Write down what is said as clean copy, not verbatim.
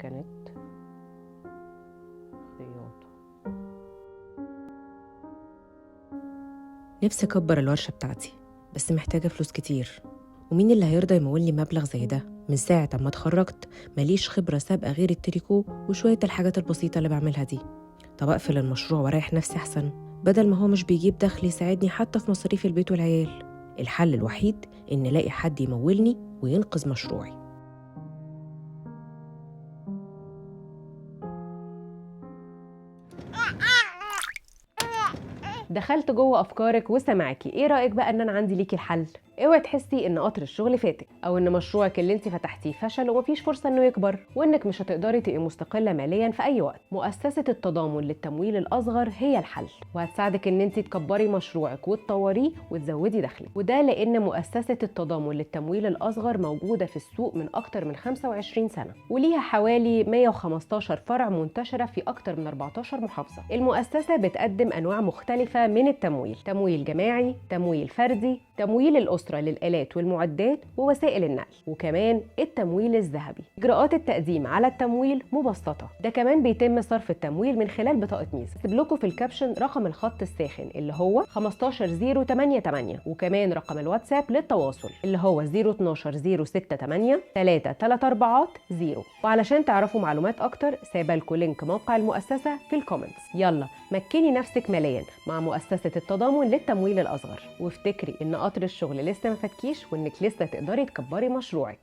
مكنة خياطة. نفسي أكبر الورشة بتاعتي، بس محتاجة فلوس كتير، ومين اللي هيرضى يمولني مبلغ زي ده؟ من ساعة ما اتخرجت ماليش خبرة سابقة غير التريكو وشوية الحاجات البسيطة اللي بعملها دي. طب أقفل المشروع وأريح نفسي أحسن، بدل ما هو مش بيجيب دخل يساعدني حتى في مصاريف البيت والعيال. الحل الوحيد إن ألاقي حد يمولني وينقذ مشروعي. دخلت جوه افكارك وسمعاكي. ايه رايك بقى ان انا عندي ليكي الحل؟ اوعي تحسي ان قطر الشغل فاتك، او ان مشروعك اللي انت فتحتيه فشل ومفيش فرصة انه يكبر، وانك مش هتقدري تبقي مستقلة ماليا في اي وقت. مؤسسة التضامن للتمويل الاصغر هي الحل، وهتساعدك ان انت تكبري مشروعك وتطوريه وتزودي دخلك. وده لان مؤسسة التضامن للتمويل الاصغر موجودة في السوق من اكتر من 25 سنة، وليها حوالي 115 فرع منتشرة في اكتر من 14 محافظة. المؤسسة بتقدم انواع مختلفة من التمويل: تمويل جماعي، تمويل فردي، تمويل الأسرة للآلات والمعدات ووسائل النقل، وكمان التمويل الذهبي. إجراءات التقديم على التمويل مبسطة، ده كمان بيتم صرف التمويل من خلال بطاقة ميزة. هسيب لكم في ال caption رقم الخط الساخن اللي هو 15088، وكمان رقم الواتساب للتواصل اللي هو 012 068 3 3 4 0. وعلشان تعرفوا معلومات أكتر سايبالكوا link موقع المؤسسة في ال comments. يلا مكني نفسك ماليا مع مؤسسة التضامن للتمويل الأصغر، وافتكري إن قطر الشغل لسه ما فاتكيش، وإنك لسه تقدري تكبري مشروعك.